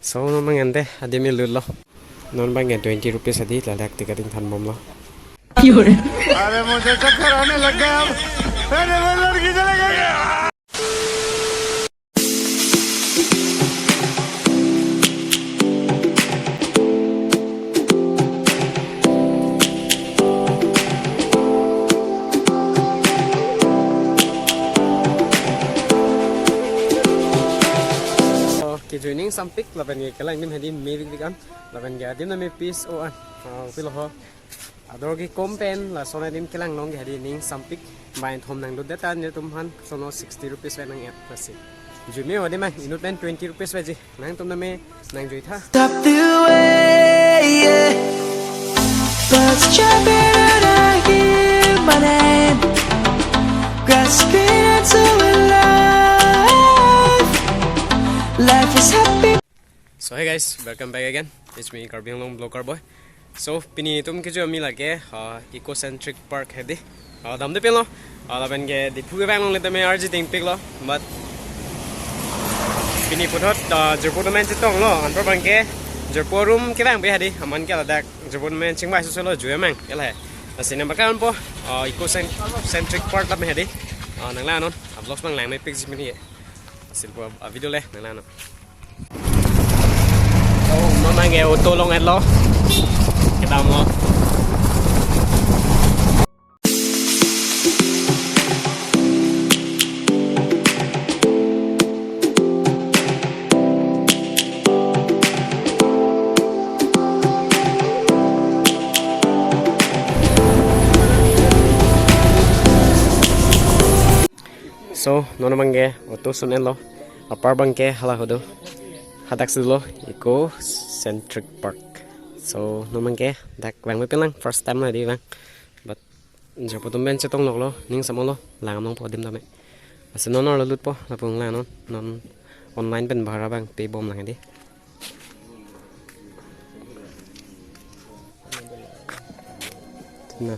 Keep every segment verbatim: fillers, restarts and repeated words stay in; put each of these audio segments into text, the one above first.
So, non abang ante, adim elut lo. Non abang ke twenty rupees adi, ladak ticket ingthan bomlo. अरे मुझे चक्कर आने लग गया अब। अरे वो लड़की चले गई। Okay, joining sampik, lapen ke kelang adim hedi mepik an, lapen ke adim name piece o an. Ah, pilo ho. Ador ke kom pen, lason adim kelang long ke hedi ning sampik. Bai thom nanglut det an, netum aphan sono sixty rupees pen nang-et pasi. Jumi ho adim an, inut pen twenty rupees pen ji. Nangtum name nangjoitha. Stop the way, yeah. Birds jumping and I hear my name. Grass is green and so alive. Life is happy. So hey guys, welcome back again. It's me, Karbi Anglong Vlogger Boy. So pini itum kecho ami lake, uh, Ecocentric Park hedi. Uh, damde pen lo. Uh, lapen ke Diphu kevang longle tame arji dingpik lo. But pini puthot, uh, jirpo atum pen chetong lo. Anpar abang ke jirpo arum kevang pi hedi. Aman ke ladak jirpo atum pen chingvai susu lo, jui mang. Ela he. Lasi nang baka anpo, uh, Ecocentric Park tame hedi. Uh, nanglang non. Uh, vlogs abang lang mepik ji pini ye. Lasi po, uh, video le, nanglang non. So, non abang ke auto along et lo. Kedam lo. So, non abang ke auto ason et lo. Anpar abang ke hala hodo. Hadak si lo Ecocentric Park. So, non abang ke dak vang mepik lang, first time lo hedi vang. But jirpo atum pen chetong lok lo, ning samo lo, lang nangpo adim tame. Lasi non arlo lutpo, lapu lang non, non online pen bhara abang pay bom lang hedi. Na.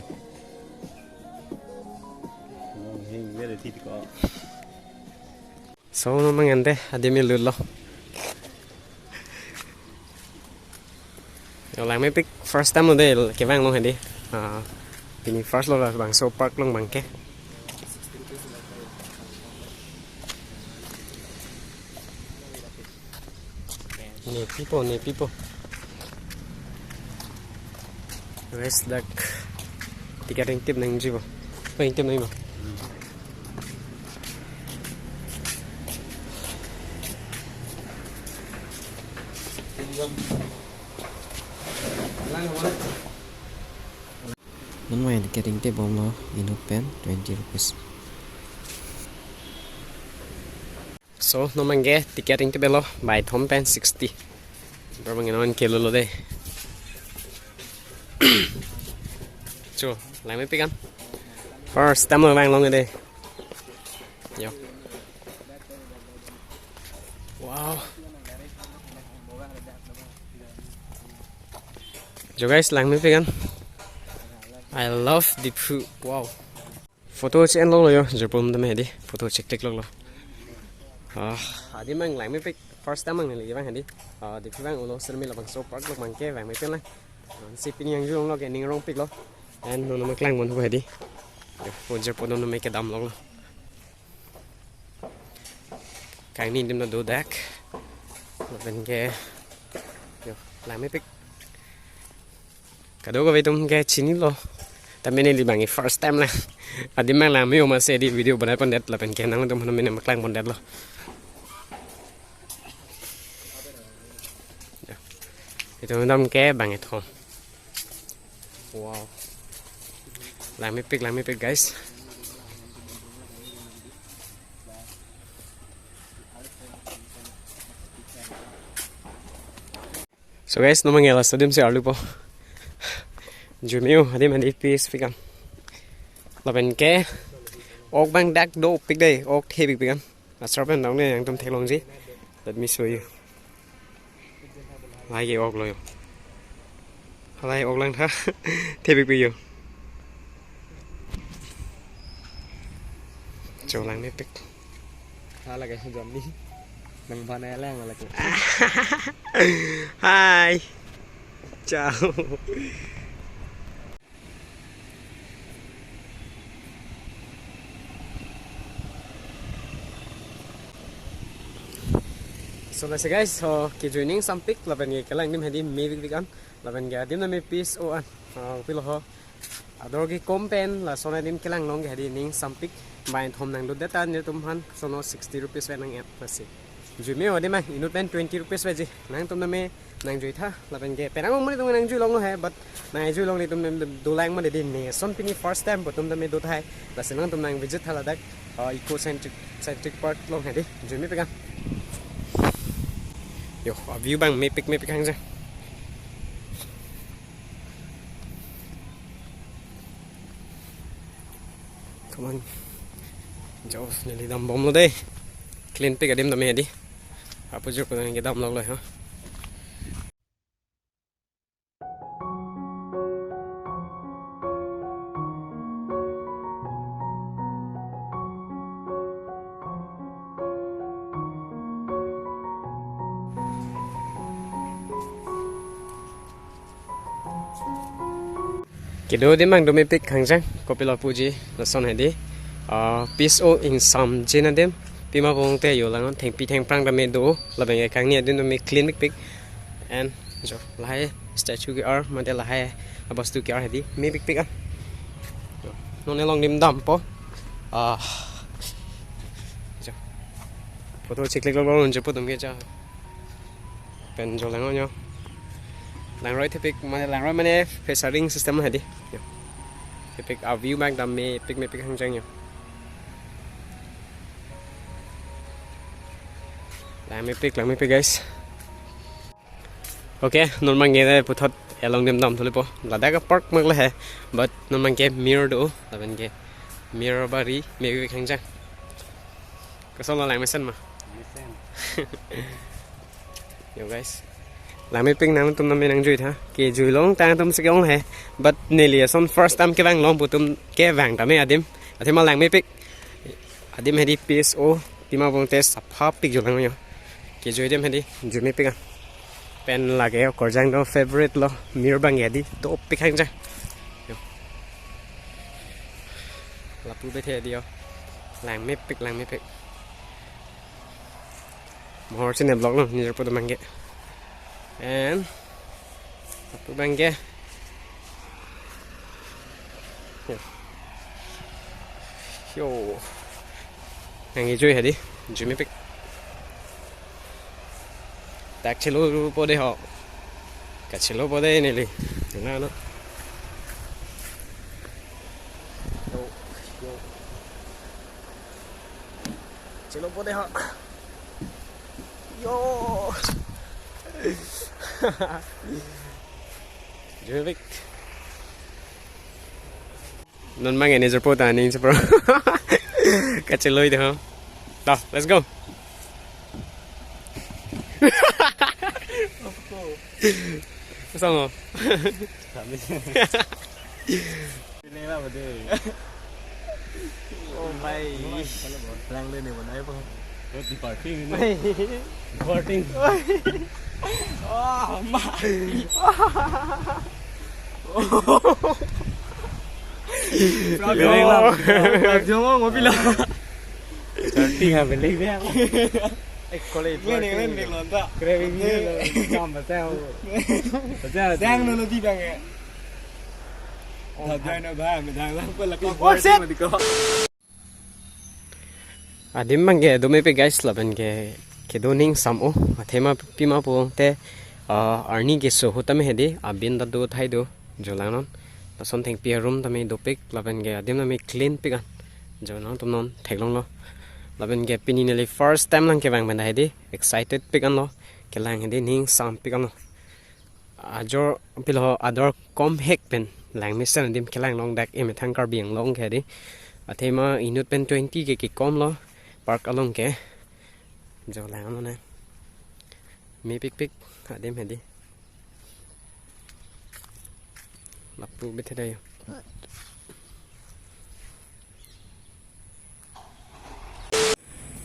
So, non abang ante, adim elut lo. Yo, lang mepik first time lo de, kevang long hedi. Ah, pini first lo labangso park along abang ke. Nepipo, nepipo. Guys, dak ticket ingtip nangji bo. Oh, ingtip nangji bo. Non abang ticket ingtip bomlo, inut pen twenty rupees. So, non abang ke ticket ingtip et lo, bai thom pen sixty. Anpar abang non kelo lo de. So, lang mepik an. First time lo vang long de. Yo. Wow. So guys, lang mepik an. I love Diphu. Wow. Photo che-en lok lo yo, jirpo atum tame hedi. Photo che-click lok lo. Ah, adim abang lang mepik, first time abang neli vang hedi. Ah, Diphu vang ulo sermi labangso park along abang ke vang mepik lang. Ah, si pini nangji long lo ke ning rongpik lo. And non nangklang mon ho hedi. Yo, jirpo atum tame kedam lok lo. Kangni adim ta do dak. Lapen ke, yo, lang mepik. Kadokave atum ke chinilo. Tame neli abang first time lang. Adim abang lang me-o amatsi hedi video banai pondet lapen ke nangtum aphan nangklang pondet lo. Yo. Itum dam ke bang ethom. Wow. Lang mepik, lang mepik, guys. So guys, non abang ke last adim si arlupo. Jumi ho, adim hedi piece pik an. Lapen ke ok abang dak dopik de, ok thepik pik an. Achar pen dong ne nangtum theklongji. Let me show you. Lahai ke ok lo yo. Lahai ok langtha. Thepikpik yo. Cho lang mepik. Hala ke jam ni. Nang bana lang lagi. Hi. Ciao. So lasi guys, so kejui ning sampik lapen ke kelang adim hedi mepikpik an lapen ke adim name piece o an. Ah, pilo ho. Ador kekom pen lason adim kelang long ke hedi ning sampik. Bai thom nanglut det ta netum aphan sono sixty rupees pen nang-et lasi. Jui me adim ma inut pen twenty rupees vaji. Nangtum name nangjuitha lapen ke penang mani tum nangjui longlo he, but nangjui longle tum nang dolang mani di ne son pini first time pu tum name do thai. Lasi nangtum nang visit tha ladak, uh, Eco Centric, Centric Park long hedi. Jui mepik an. Yo, a view abang mepik mepik hang ja. Come on. Jos neli dambomlo dei. Clean pik adim tame hedi. Apujur ko nang kedam lok lo ha. Kedo adim abang do mepik hang jang, kopilo puji lason hedi. Ah, piece o ingsamjin adim, pima pong te yo lang thengpi thengphrang tame do, lapen ke kangni adim tame clean pik pik. And jo, lahai statue ke-ar, mate lahai abostu ke-ar hedi, mepikpik an. Jo, non along adim dampo. Ah. Jo. Photo chiklik lo lo jo pu tum ke ja. Pen jo lang yo. Langroi thepik mane, langroi mane fencing system hedi. Yo. Thepik a view abang dam mepik mepik hang jang yo. Lang mepik, lang mepik guys. Okay, non abang ke puthot along adim damthulo po. Ladak a park mak le he, but non abang ke mir do, lapen ke mir bari mepik hang jang. Koson lo lang mesen ma? Mesen. Yo guys. Lang mepik nangtum name nangjuitha. Kejui long tangtum si ke-ong he. But neli ason first time kevang long pu tum kevang tame adim. Athema lang mepik. Adim hedi piece o, pima pong te sapha pik jo lang yo. Kejui adim hedi, jui mepik an. Pen lake yo, korjang do favorite lo, mir abang hedi, dopik hang jang. Yo. Lapu bethe hedi yo. Lang mepik, lang mepik. Mohor sine vlog lo, nijor pu do abang ke. And lapu abang ke. Yo. Yo. Nangkejui hedi, jui mepik. Dak chelo po de ho. Kachelo po de neli. Na na. Yo, yo. Chelo po de ho. Yo. Jui mepik. Non abang ke nijor pu ta aning si pro. Kacheloi de ho. Ta, let's go. Of course. Sama. Kami. Ini lah betul. Oh my. Lang le ne banai po. Roti parking ini. Parking. Oh my. Beleng lang. Jomong ngopi lang. Parking ha beleng dia. Eh, college. Ini nih, ini nih, lonta. Kre ini. Sama saya. Saya. Yang nono di bang ya. Oh, dai na bang, dai lang pala ko. Oh, shit! Adim abang ke do mepik guys, lapen ke kedo ning sam o, athema pima pong te, ah, arni keso ahut tame hedi, abin ta do thai do, jo lang non. Lason thengpi arum tame dopik, lapen ke adim tame clean pik an. Jo nangtum non theklong lo. Lapen ke pini neli first time lang kevang pen ta hedi, excited pik an lo. Kelang hedi ning sam pik an lo. Ajor pilo ador kom hek pen lang mesen adim kelang long dak emethang Karbi Anglong ke hedi. Athema inut pen twenty ke kekom lo park along ke. Jo lang ano ne. Mepikpik adim hedi. Lapu bethe dai.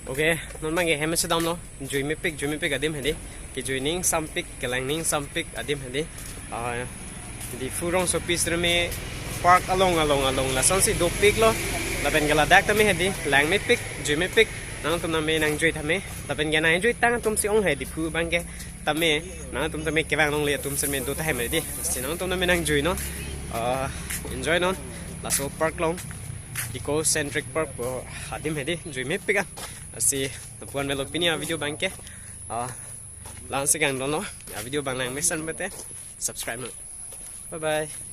Okay, non abangke hem si damlo. Jui mepik, jui mepik adim hedi. Kejui ning sampik, kelang ning sampik adim hedi. Ah, Diphu rongsopi sirme park along along along lasonsi dopiklo. Lapen ke ladak tame hedi, lang mepik, jui mepik. Nangtum tame nangjui tame. Lapen ke nangjui tang atum si ong hai Diphu abangke tame. Nangtum tame kevang longle atum sirme do tahai hedi. Si nangtum tame nangjui non. Ah, enjoy non. Laso park along. Eco centric park po adim hedi, jui mepik a. Si lapuan melo pini avideo abangke. Ah, la-an si kangdon lo. Avideo abang lang mesen bete. Subscribe non. Bye bye.